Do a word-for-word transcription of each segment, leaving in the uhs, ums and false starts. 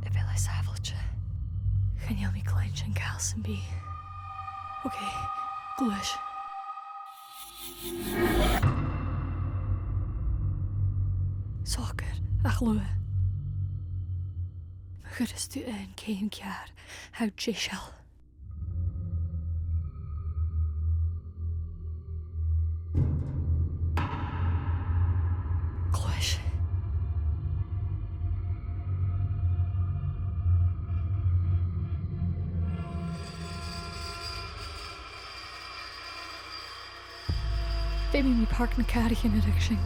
A bheil e sàbhailte? Chan eil mi a' cluinntinn càil sam bith. Ok, gluais. Socair, ach luath. Ma chuireas tu aon cheum ceàrr, tha thu deiseil. Gluais. Feumaidh mi pàirc na càraichean a ruigsinn.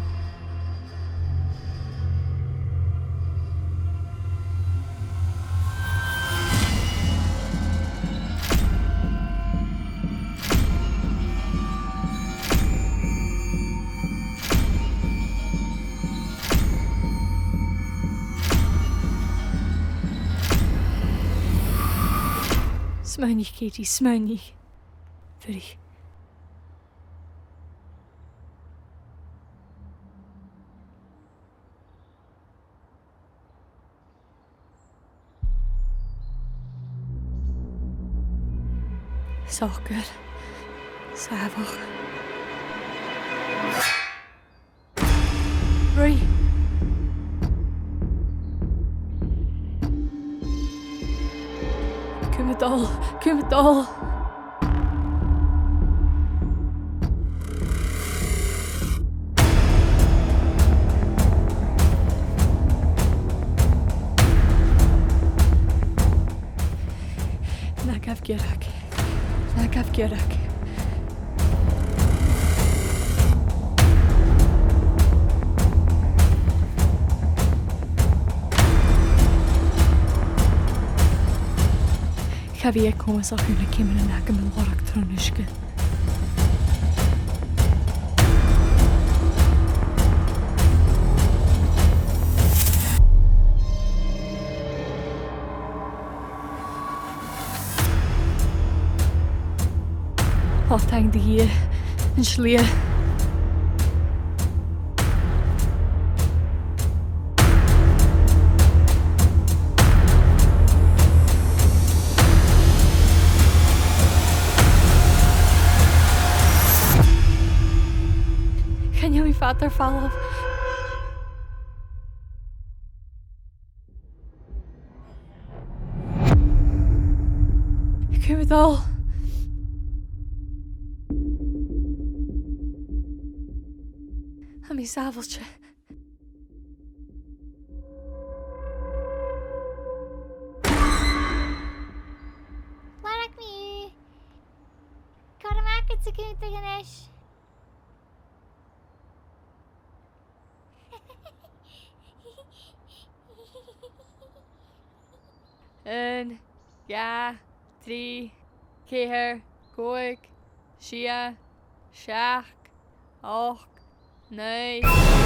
Smaoinich, Katie, smaoinich. Fuirich. Socair. Sàmhach. Ruith. Cùm a' dol, cùm a' dol. Na gabh giorrag. Na gabh giorrag. Cha bhi e comasach air na ceumannan agam a lorg tron uisge. Ò, taing do Dhia, an slighe. Chan eil mi fada air falbh. Cùm a' dol. Tha mi sàbhailte. Lorg mi thu. Cò tha agad-sa a' cunntadh a-nis? Aon, dhà, trì, ceithir, còig, sia, seachd, ochd, naoi.